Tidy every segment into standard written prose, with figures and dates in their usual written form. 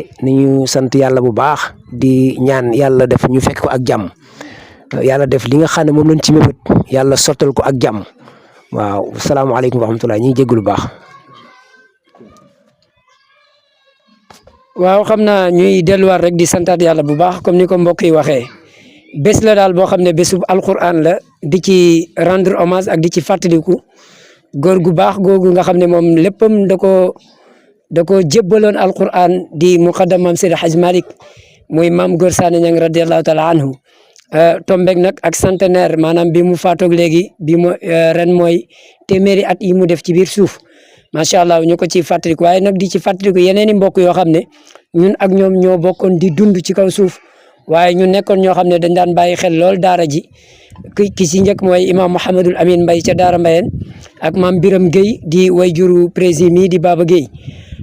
ñu sant yàlla bu baax di ñaan yàlla def ñu fekk ko ak jàmm yàlla def li nga xam ne moom lañ ci mébét yàlla sottal ko ak jàmm waaw salaamaaleykum wa rahmatulah ñu ngi jégalu baax. waaw xam naa ñuy delluwaat rek di santaat yàlla bu baax comme ni ko mbokk yi waxee bés la daal boo xam ne bésu alquran la di ci rendre hommage ak di ci fàttaliku góor gu baax googu nga xam ne moom léppam da ko jébbaloon alquran di muqaddam maam Seydi Hadj Malick muy maam Góor Sané Niang radiallahu taala anhu tombek nag ak centenaire maanaam bi mu faatoog léegi bi mu ren mooy téeméeri at yi mu def ci biir suuf macha allah ñu ko ci fàttaliku waaye nag di ci fàttaliku yeneen i mbokk yoo xam ne ñun ak ñoom ñoo bokkoon di dund ci kaw suuf waaye ñu nekkoon ñoo xam ne dañ daan bàyyi xel lool daara ji ki si njëkk mooy imam Mouhamadul Amin Mbaye ca Daara Mbayeen ak maam Biram Gueye di way juru président di Baba Gueye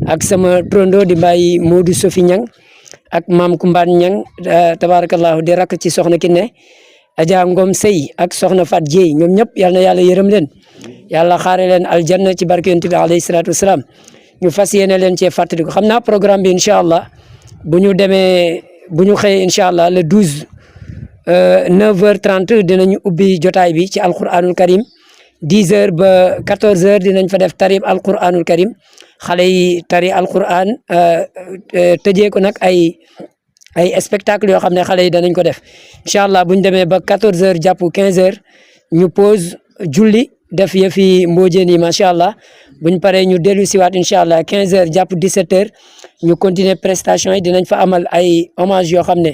ak sama trondo di Baye Modou Sofi Niang ak maam Kumbaan Niang tabarakallahu di rakk ci soxna Kiné Adja Ngom Sey ak soxna Fat Dieye ñoom ñëpp yal na yàlla yërëm leen yàlla xaare leen aljanna ci barke yonent bi alayhi salaatu wasalaam ñu fas yéene leen cee fàttali ko xam naa programme bi incha allah bu ñu xëyee incha allah le 12 9h30 dinañu ubbi jotaay bi ci alquranul karim 10h ba 14h dinañ fa def tarib alquranul karim xale yi tari alquran tëjee ko nag ay spectacle yoo xam ne xale yi danañ ko def incha allah bu ñu demee ba 14h jàpp 15h ñu pause julli def yëfi mboojeen yi macha allah buñ paree ñu dellu siwaat incha allah 15h jàpp 17h ñu continuer prestation yi dinañ fa amal ay hommage yoo xam ne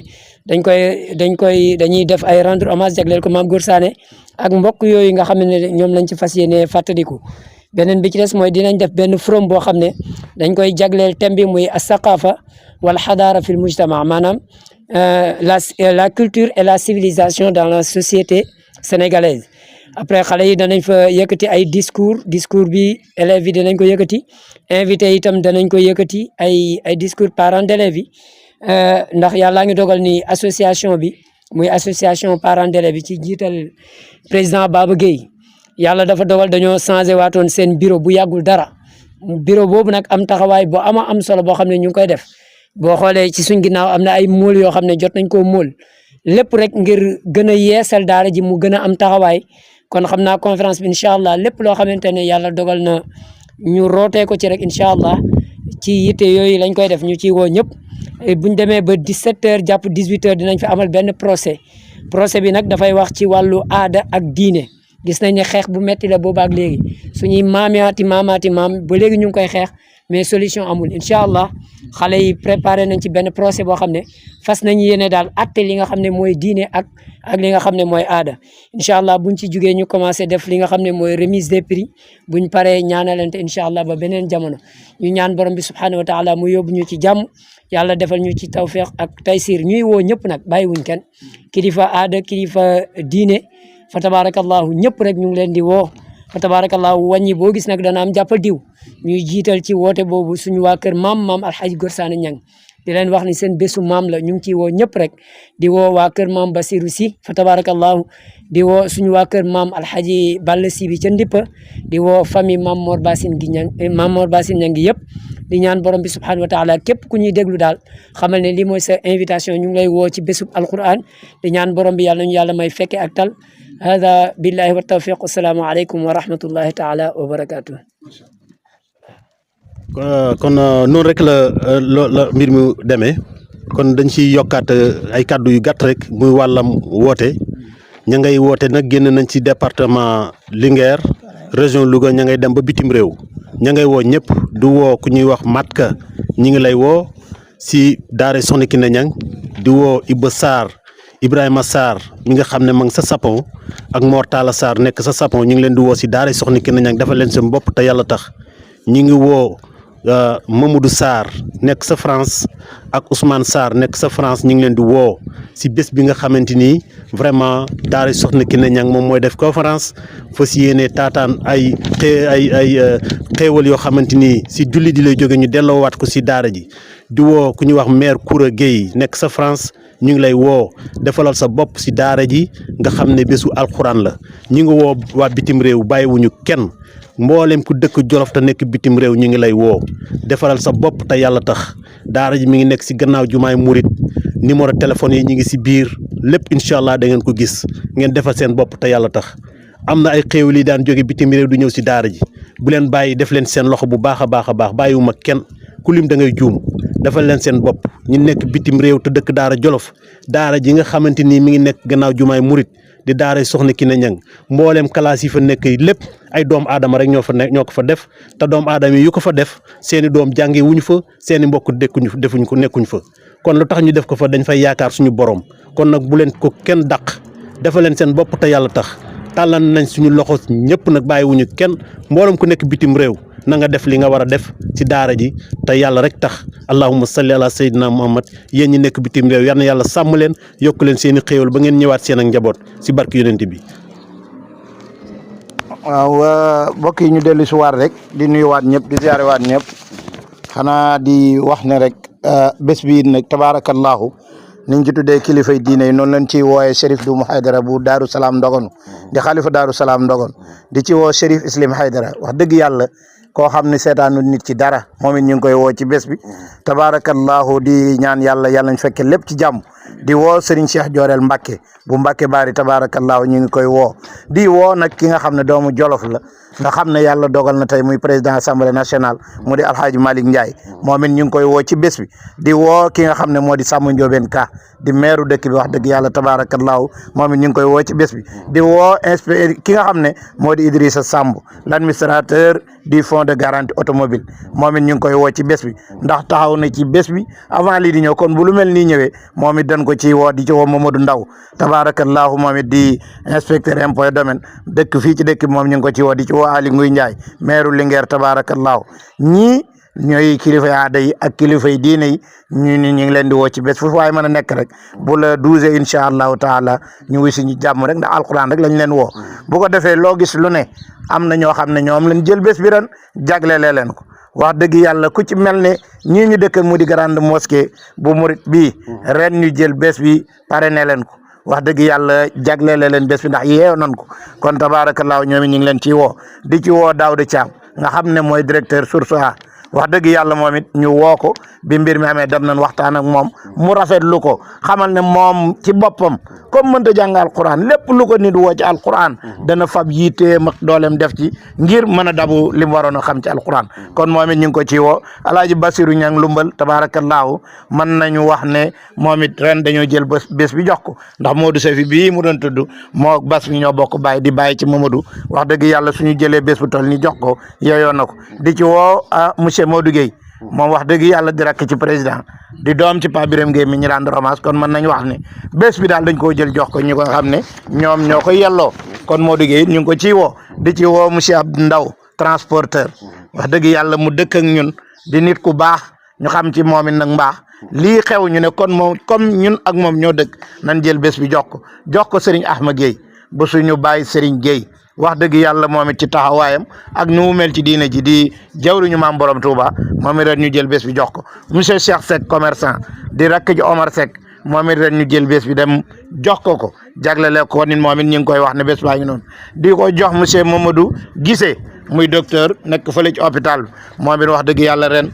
dañuy def ay rendre hommage jagleel ko maam Góor Sané ak mbokk yooyu nga xam ne ñoom lañ ci fas yéene fàttaliku beneen bi ci des mooy dinañ def benn forum boo xam ne dañ koy jagleel thème bi muy as-saqafa wal xadaara fil mujtama maanaam la culture et la civilisation dans la société sénégalaise après xale yi danañ fa yëkkati ay discours bi élèves yi danañ ko yëkkati invité itam danañ ko yëkkati ay discours parents d'élèves yi ndax yàllaa ngi dogal ni association bi muy association parents d'élèves yi ci jiital président Baba Gueye yàlla dafa dogal dañoo changé waatoon seen bureau bu yàggul dara bureau boobu nag am taxawaay boo am solo boo xam ne ñu ngi koy def boo xoolee ci suñ ginnaaw am na ay mool yoo xam ne jot nañ koo mool lépp rek ngir gën a yeesal daara ji mu gën a am taxawaay kon xam naa conférence bi incha allah lépp loo xamante ne yàlla dogal na ñu rootee ko ci rek incha allah ci yitte yooyu lañ koy def ñu ciy woo ñëpp buñ demee ba 17h jàpp 18h dinañ fi amal benn procès bi nag dafay wax ci wàllu aada ak diine gis nañ ne xeex bu metti la boobaak léegi suñuy maamaati maam ba léegi ñu ngi koy xeex mais solution amul incha allah xale yi préparé nañ ci benn procès boo xam ne fas nañ yéene daal atte li nga xam ne mooy diine ak li nga xam ne mooy aada incha allah buñ ci jugee ñu commencé def li nga xam ne mooy remise des prix buñ paree ñaanalante incha allah ba beneen jamono ñu ñaan borom bi subhanahu wa taala mu yóbbu ñu ci jàmm yàlla defal ñu ci tawfiq ak taysir ñuy woo ñëpp nag bàyyiwuñ kenn kilifa aada kilifa diine fa tabarakallahu ñëpp rek ñu ngi leen di woo fa tabarakallahu wàññi boo gis nag dana am jàppal diw ñuy jiital ci woote boobu suñu waa kër maam alxaaji Góor Sané Niang di leen wax ni seen bésu maam la ñu ngi ciy woo ñëpp rek di woo waa kër maam Basiru Si fa tabarakallahu di woo suñu waa kër maam alxaaji Balla Si bi ca Ndippa di woo famille maam Mor Basin Niang gi yëpp di ñaan borom bi subhanahu wa taala képp ku ñuy déglu daal xamal ne lii mooy sa invitation ñu ngi lay woo ci bésub alquran di ñaan borom bi yàlla ñu yàlla may fekke ak tal hada billahi wa tawfiq assalaamu aleykum wa rahmatullahi taala wa barakatuh kon noonu rek la mbir mi demee kon dañ ciy yokkaat ay kàddu yu gàtt rek muy wàllam woote ña ngay woote nag génn nañ ci département Linguère région Louga ña ngay dem ba bitim réew ña ngay woo ñëpp du woo ku ñuy wax Matka ñi ngi lay woo si daara Soxna Kiné Niang di woo Ibrahima Sarr mi nga xam ne ma ngi sa Sapon ak Mor Talla Sarr nekk sa Sapon ñu ngi leen di woo si daara Soxna Kiné Niang dafa leen seen bopp te yàlla tax ñi ngi woo Mamadou Sarr nekk sa France ak Ousmane Sarr nekk sa France ñu ngi leen di woo si bés bi nga xamante ni vraiment daara Soxna Kiné Niang moom mooy def conférence fa si yéene taataan ay xéewal yoo xamante ni si julli di lay jóge ñu delloowaat ko si daara ji di woo ku ñuy wax maire Koura Gueye nekk sa France ñu ngi lay woo defalal sa bopp si daara ji nga xam ne bésu alxuraan la ñu ngi woo waa bitim réew bàyyiwuñu kenn mboolem ku dëkk Jolof te nekk bitim réew ñu ngi lay woo defaral sa bopp te yàlla tax daara ji mi ngi nekk si gannaaw jumaay murit numéro téléphone yi ñu ngi si biir lépp incha allah da ngeen ko gis ngeen defal seen bopp te yàlla tax am na ay xéewal yi daan jóge bitim réew du ñëw si daara ji bu leen bàyyi def leen seen loxo bu baax a baax a baax bàyyiwuma kenn ku lim da ngay juum defal leen seen bopp ñu nekk bitim réew te dëkk daara Jolof daara ji nga xamante ni mi ngi nekk gannaaw jumaay murit di daara soxna Kiné Niang mbooleem classe yi fa nekk lépp ay doomu aadama rek ñoo ko fa def te doomu aadama yi yu ko fa def seeni doom jànge wuñu fa seeni mbokk defuñu ko nekkuñ fa kon lu tax ñu def ko fa dañ fay yaakaar suñu borom kon nag bu leen ko kenn dàq defal leen seen bopp te yàlla tax tàllan nañ suñu loxo ñëpp nag bàyyiwuñu kenn mboolem ku nekk bitim réew na nga def li nga war a def ci daara ji te yàlla rek tax allahumma salli ala sayyidina muhammad yéen ñi nekk bitim réew yal na yàlla sàmm leen yokk leen seen i xéewal ba ngeen ñëwaat seen ak njaboot si barke yonent bi. waaw mbokk yi ñu dellu si waat rek di nuyuwaat ñëpp di ziare waat ñëpp xanaa di wax ne rek bés bi nag tabaarakallahu niñ ci tuddee kilifay diine yi noonu lañ ciy wooyee Chérif Doumou Haydara bu Daaru Salaam Ndogonu di xalifa Daaru Salaam Ndogonu di ci woo Chérif Islim Haydara wax dëgg yàlla koo xam ne seetaanu nit ci dara moom it ñu ngi koy woo ci bés bi tabaarakallahu di ñaan yàlla nañ fekke lépp ci jàmm di woo Serigne Cheikh Jooreel Mbacke bu Mbacke Bari tabaarakallahu ñu ngi koy woo di woo nag ki nga xam ne doomu Jolof la nga xam ne yàlla dogal na tey muy président assemblée nationale mu di Alhaji Malick Ndiaye moom it ñu ngi koy woo ci bés bi di woo ki nga xam ne moo di Samba Ndiobène Ka di maire dëkk bi wax dëgg yàlla tabaarakallahu moom it ñu ngi koy woo ci bés bi di woo ki nga xam ne moo di Idrissa Samb l'administrateur du fonds de garantie automobile moom it ñu ngi koy woo ci bés bi ndax taxaw na ci bés bi avant lii di ñëw kon bu lu mel nii ñëwee moom it dañ ko ci woo di ci woo Mamadou Ndaw tabaarakallahu moom it di inspecteur impôt domaine dëkk fii ci dëkk bi moom ñu ngi ko ci woo di ci woo Ali Nguy Ndiaye maire Linguère tabaarakallahu ñii ñooy kilifay aada yi ak kilifay diine yi ñu ngi leen di woo ci bés foofu waaye mën a nekk rek bu la 12 incha allahu taala ñu wisi ñu jàmm rek ndax alquran rek lañ leen woo bu ko defee loo gis lu ne am na ñoo xam ne ñoom lañ jël bés bi ren jaglelee leen ko wax dëgg yàlla ku ci mel ne ñii ñu dëkk mu di grande mosquée bu murit bii ren ñu jël bés bi parrainé leen ko wax dëgg yàlla jaglelee leen bés bi ndax yeew nañ ko kon tabaarakallaahu ñoom ñu ngi leen ciy woo di ci woo Daouda Thiam nga xam ne mooy directeur Source A wax dëgg yàlla moom it ñu woo ko bi mbir mi amee dem nañ waxtaan ak moom mu rafetlu ko xamal ne moom ci boppam comme mënta jàng alquran lépp lu ko nit woo ci alquran dana fab yiiteem ak dooleem def ci ngir mën a dabu li mu waroon a xam ci alquran kon moom it ñu ngi ko ci woo Alaaji Basiru Ñang Lumbal tabaarakallaahu mën nañu wax ne moom it ren dañoo jël bés bi jox ko ndax Modou Safi bii mu doon tudd moo bas bi ñoo bokk bàyyi di bàyyi ci Mamadou wax dëgg yàlla suñu jëlee bés bu toll ni jox ko yeyoo na ko di ci woo monsieur Modou Gueye moom wax dëgg yàlla di rakk ci président di doom ci Pape Birame Gueye mi ñu rendre hommage kon mën nañu wax ne bés bi daal dañ koo jël jox ko ñu ko xam ne ñoom ñoo koy yelloo kon Modou Gueye ñu ngi ko ciy woo di ci woo monsieur Abdou Ndaw transporteur wax dëgg yàlla mu dëkk ak ñun di nit ku baax ñu xam ci moom it nag mbaax lii xew ñu ne kon moom comme ñun ak moom ñoo dëkk nañ jël bés bi jox ko Serigne Ahmad Gueye bu suñu bàyyi Serigne Gueye wax dëgg yàlla moom it ci taxawaayam ak nu mu mel ci diine ji di jawriñu maam borom Touba moom it ren ñu jël bés bi jox ko monsieur Cheikh Seck commerçant di rakk ji Omar Seck moom it ren ñu jël bés bi dem jox ko jaglele ko nit moom it ñu ngi koy wax ne bés baa ngi noonu di ko jox monsieur Mamadou Guissé muy docteur nekk fële ci hôpital bi moom it wax dëgg yàlla ren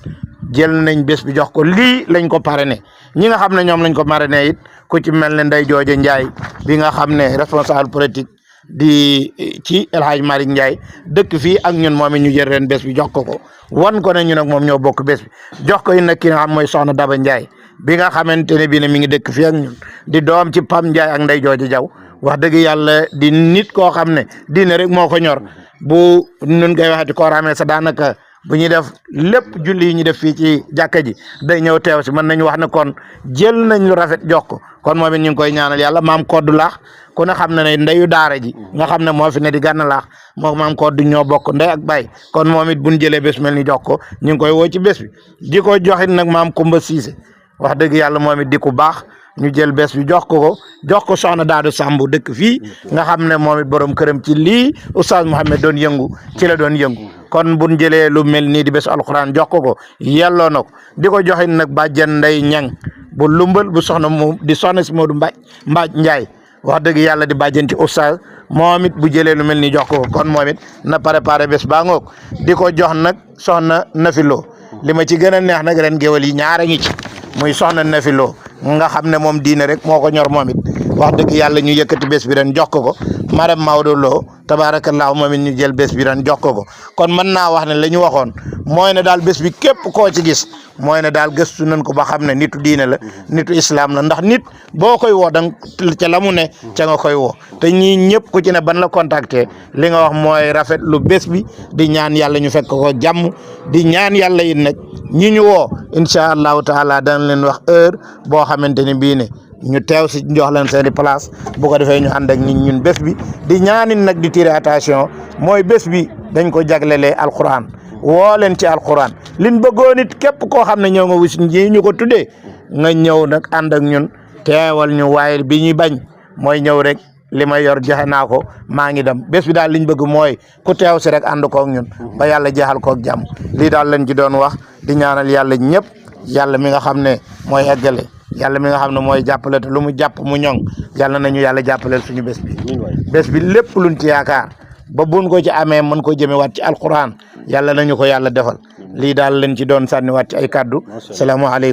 jël nañ bés bi jox ko lii lañ ko parrainé ñi nga xam ne ñoom lañ ko parrainé it ku ci mel ne Ndeye Jooje Ndiaye bi nga xam ne responsable politique di ci El Hadj Malick Ndiaye dëkk fii ak ñun moom it ñu jël ren bés bi jox ko wan ko ne ñun ak moom ñoo bokk bés bi jox ko it nag ki nga xam mooy soxna Daba Ndiaye bi nga xamante ne bii ne mi ngi dëkk fii ak ñun di doom ci Pam Ndiaye ak Ndeye Jooje Jaw wax dëgg yàlla di nit koo xam ne diine rek moo ko ñor bu nun koy waxati koo ramee sa daanaka bu ñuy def lépp julli yi ñu def fii ci jàkka ji day ñëw teew si mën nañu wax ne kon jël nañ lu rafet jox ko kon moom it ñu ngi koy ñaanal yàlla maam koddu laax ku ne xam ne ndeyu daara ji nga xam ne moo fi ne di gànna laax moo maam koddu ñoo bokk ndey ak baay kon moom it buñ jëlee bés mel ni jox ko ñu ngi koy woo ci bés bi di ko joxit nag maam Kumba Siise wax dëgg yàlla moom it di ku baax ñu jël bés bi jox ko soxna Daadu Samb dëkk fii nga xam ne moom it borom këram ci lii Oustaz Mouhamed doon yëngu ci la doon yëngu kon buñ jëlee lu mel nii di bés alxuraan jox ko yelloo na ko di ko joxin nag bàjjan Ndey Ñang bu lumbal bu soxna mu di soxna si Modou Mbaaj Njaay wax dëgg yàlla di bàjjanti oustaz moom it bu jëlee lu mel ni jox ko kon moom it na préparé bés baa ngoog di ko jox nag soxna Nafilo li ma ci gën a neex nag ren géwal yi ñaara ngi ci muy soxna Nafilo nga xam ne moom diine rek moo ko ñor moom it wax dëgg yàlla ñu yëkkati bés bi ren jox ko Maram Maodo Lo tabaarakallaahu moom it ñu jël bés bi ren jox ko kon mën naa wax ne la ñu waxoon mooy ne daal bés bi képp koo ci gis mooy ne daal gëstu nañ ko ba xam ne nitu diine la nitu islam la ndax nit boo koy woo dang ca la mu ne ca nga koy woo te ñii ñëpp ku ci ne ban la contacter li nga wax mooy rafet lu bés bi di ñaan yàlla ñu fekk ko jàmm di ñaan yàlla it nag ñi ñu woo incha allahu taala dana leen wax heure boo xamante ni bii ne ñu teew si jox leen seeni place bu ko defee ñu ànd ak ñun bés bi di ñaanin nag di tirer attention mooy bés bi dañ ko jaglelee alquran woo leen ci alquran liñ bëggoon it képp koo xam ne ñëw nga wis ñi ñu ko tuddee nga ñëw nag ànd ak ñun teewal ñu waaye bi ñuy bañ mooy ñëw rek li ma yor joxe naa ko maa ngi dem bés bi daal liñ bëgg mooy ku teew si rek ànd koog ñun ba yàlla jeexal koog jàmm lii daal lañ ci doon wax di ñaanal yàlla ñëpp yàlla mi nga xam ne mooy eggale yàlla mi nga xam ne mooy jàppale te lu mu jàpp mu ñoŋ yàlla nañu yàlla jàppaleel suñu bés bi lépp luñ ci yaakaar ba buñ ko ci amee mën ko jëme waat ci alquran yàlla nañu ko yàlla defal lii daal lañ ci doon sànni waat ci ay kàddu salaamaaleykum